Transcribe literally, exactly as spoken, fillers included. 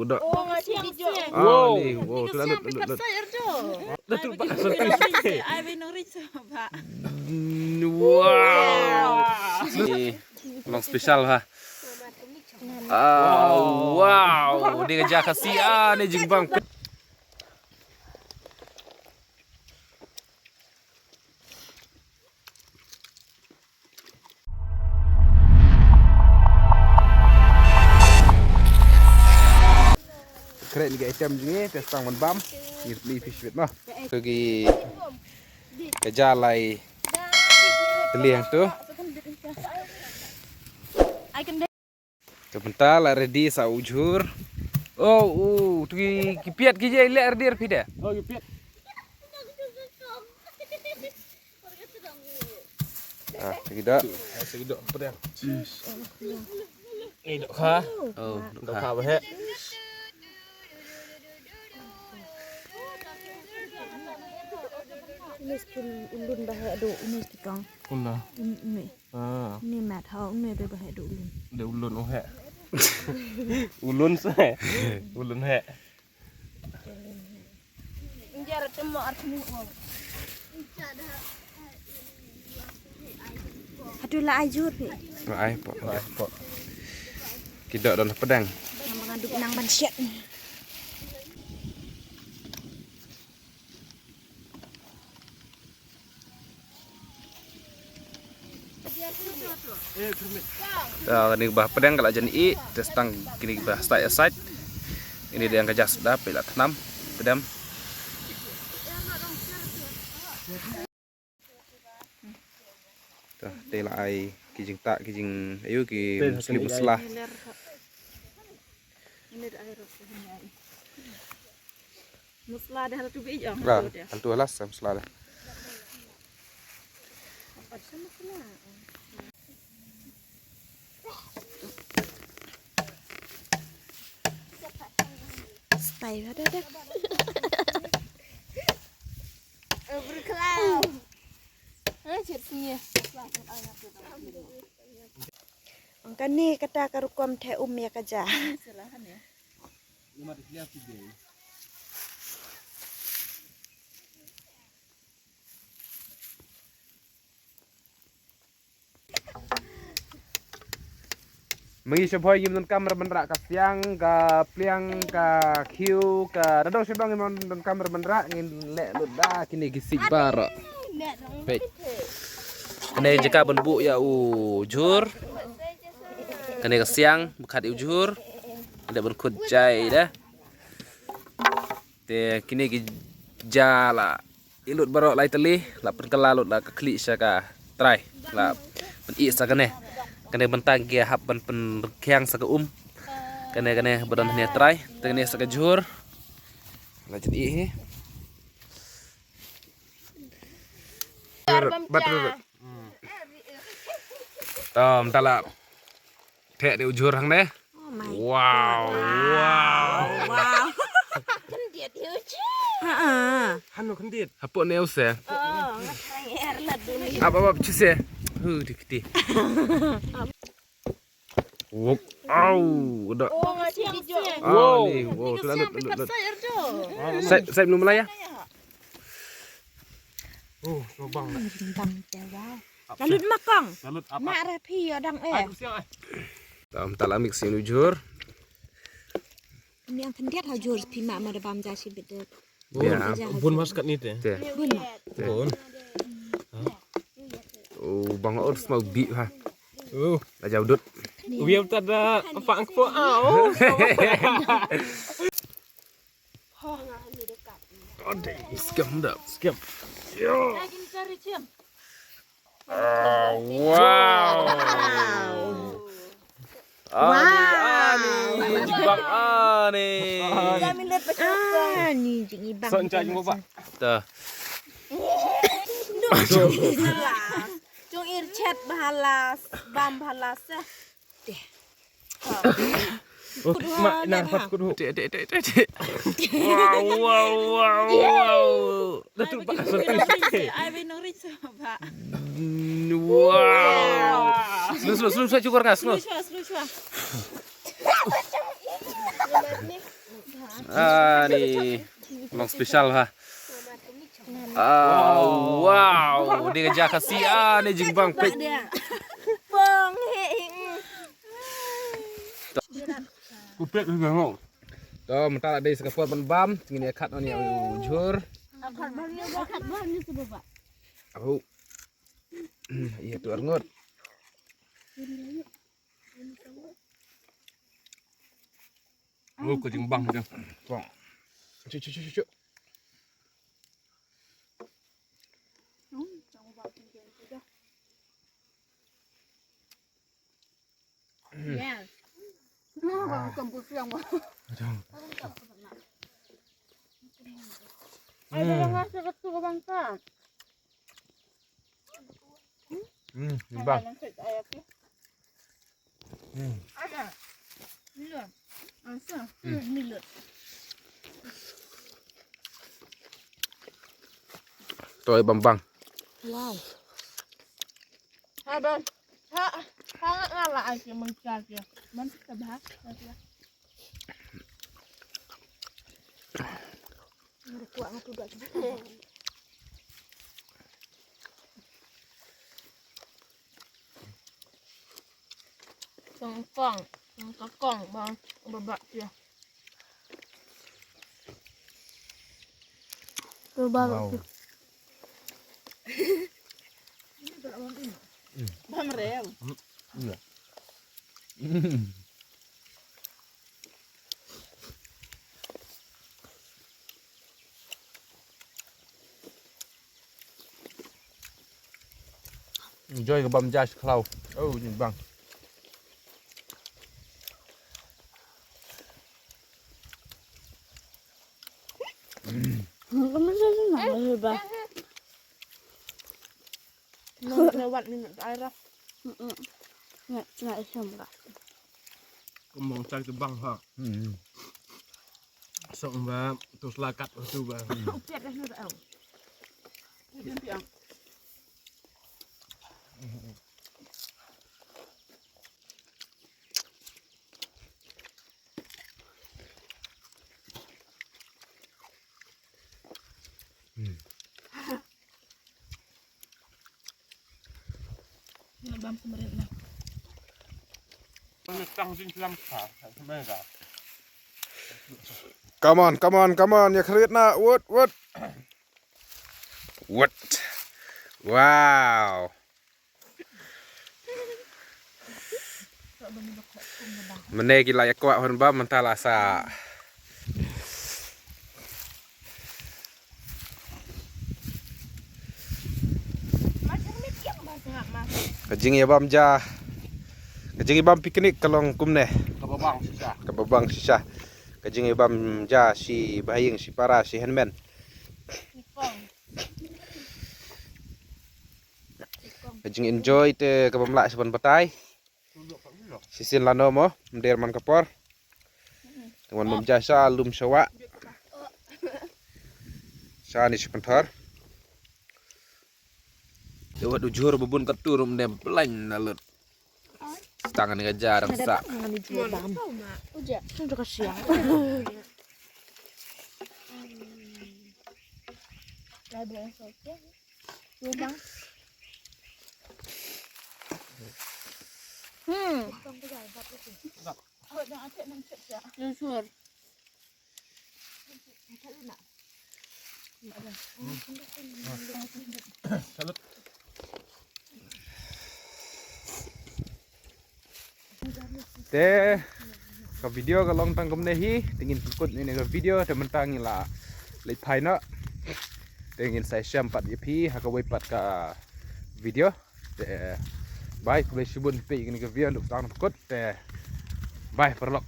Dah. Oh, ngasih hijau. Ah, wow. Ni, wow, tu dah lut, lut, lut. Dah tu, Pak, satu. Ai, wei nong rich, Pak. Wow. Ni, memang special, ha. Ah, wow. Ni kerja kasih, ah, ni jingbang. Khreh ni ka item jong ngi, te stang ban bam. Ngi pynlip fish bit noh. Ka ki ka jalai teliang tu. Te mynta la ready sa u jhur. Oh, u tu ki, ki piat ki je leh ready phi de. Oh, ki piat. Ah, kita. Kita apa dia? Ni dok kha. Oh, dok kha. Dok kha bah. Ini skul ulun bah, aduh, ini tikang. Kuna. Ini, ini. Ah. Ini mat ha, ini ada bah, aduh, ulun. Ada ulun, oh, he. Ulun se. Ulun, he. Haduh la ajur phi. La ai po. La ai po. Ki dok don pdeng. Nang ngaduk nang ban siat ni. Ah, kane ba pdeng ka la jan ih, te stang kine ba sait sait. Ini dia ka jas da, phi la thnam, pdeng. Te, te la ai ki jingtah, ki jing, ayu ki slip masala. Masala dah hal tu bi ong. Lah, hal tu alas masala dah. Style ada dah. Overcloud. Ah, chet sini. Ong kane kata ka rukom theh um ïa ka ja. Ma ngi shibun ngim donkam re ban rah ka siang, ka pliang, ka khiew, ka dadong shibun ngim donkam re ban rah, ngin leh lut da kine ki siej baroh. Peit. Kane jaka ban buh ïa u jhur. Kane ka siang, ba khat ïa u jhur. Kane ban khut jai da. Te kine ki ja la ïa lut baroh lai tylli, la pynkylla lut la ka khlieh sha ka trai. La pyn-ih sa kane. Kane bynta ki hap ban pynrkhiang sa ka um. Kane, kane ba don hangne trai, te kane sa ka jhur. La jan ih hi. Bat rut. Tom, ta la theh de u jhur hangne. Oh my God. Wow, wow. Wow. Khyndiat ïa u jhur. Ha, ha. Hanu khyndiat. Hapoh ne u se. Oh, ngat hang er la duni. Ap, ap, ap, chu se. Hu, di kti. Wok. Au, da. Oh, ngasih hijau. Ah, wow. Ni, wow, tu la lut, lut, lut. Sai, sai belum melaya. Oh, lubang. Hmm, lubang te, wow. Lalut makong. Lalut apa? Mak rapi ya dang eh. Aduh, siang eh. Tam tala mix ïa u jhur. Ini ang khyndiat ha jhur phi ma ma da bam ja shi bit. Ya. Bun mas kat ni te. Te. Bun. Te. Bun. Oh, bang ot smau bi ha. Oh. La jau dut. Wiam tada apa angko au. Ode, skam da. Skam. Yo. Ah, wow. Ani, ani, jibang ani. Ani jing ibang. Son cha jing ba. Ta. Jong ir chet bahalas, bam bahalas eh. Deh. Oh, mak, nang pat kut hu. Dek, dek, dek, dek, dek. Wow, wow, wow, wow. Dah tu pak, satu. Ai, wei nong rich, pak. Wow. Slow, slow, slow, slow, cukur kan, slow. Slow, slow, slow. Ah, ni long special ha. Ah, wow, ni ka ja Khasi, ah, ni jingbang peit. Bang he. Ku peit ni bang. To, mynta la dei sa ka por ban bam, ngin ïa khat noh ïa u jhur. Au. Ïa tu arngut. Oh, ka jingbang ka. Bang. Cuk, cuk, cuk, cuk. Yes. Nah, bang, bukan pusing, bang. Aduh. Ada yang ngasih ke tu, bang, kan? Hmm, bang. Ada. Milo. Asa. Hmm, Milo. Toi bang bang. Wow. Ha bang. Ha, ha, ha, la ai ke mengkal ke. Man kita bahas. Kong kong, kong kong bang, babak dia. Babak. Wow. Bang rem. Iya. Enjoy ka bam ja shi khlaw. Oh, ni bang. Kamu sih nak berubah. Nang lewat minit air lah. Nak, nak isam ka. Kembang cak tu bang ha. Hmm. Sok ba tu selakat tu bang. Upiat dah nak tahu. Upiat yang. Hmm. Bam semrit nah. Tang sing selam ka, sebenarnya. Come on, come on, come on, ïa khrit na, wut, wut. Wut. Wow. Mynne ki la ïa kwah hon ba mynta la sa. Ka jingïabam ja. Ka jingïabam picnic ka long kumne. Kaba bang shisha. Kaba bang shisha. Ka jingïabam ja shi bahaïing shi para shi hynmen. Ka jing enjoy te kaba mlak sa ban batai. Shisien lano mo, mder man ka por. Te wan bam ja sha lum sha wah. Sha ni shi pynthor. Te wat u jhur ba bun ka tur um dem plain na lut. Stang ni ka ja dang sa. Hmm. Sure. Te ka video ka long tang kumne hi, te ngin pynkut ïa kane ka video, te mynta ngi la leit phai noh. Te ngin sa ïashem pat ïa phi ha kawei pat ka video. Te bye, khublei shibun phi ïa kane ka video, duk tang pynkut, te bye paralok.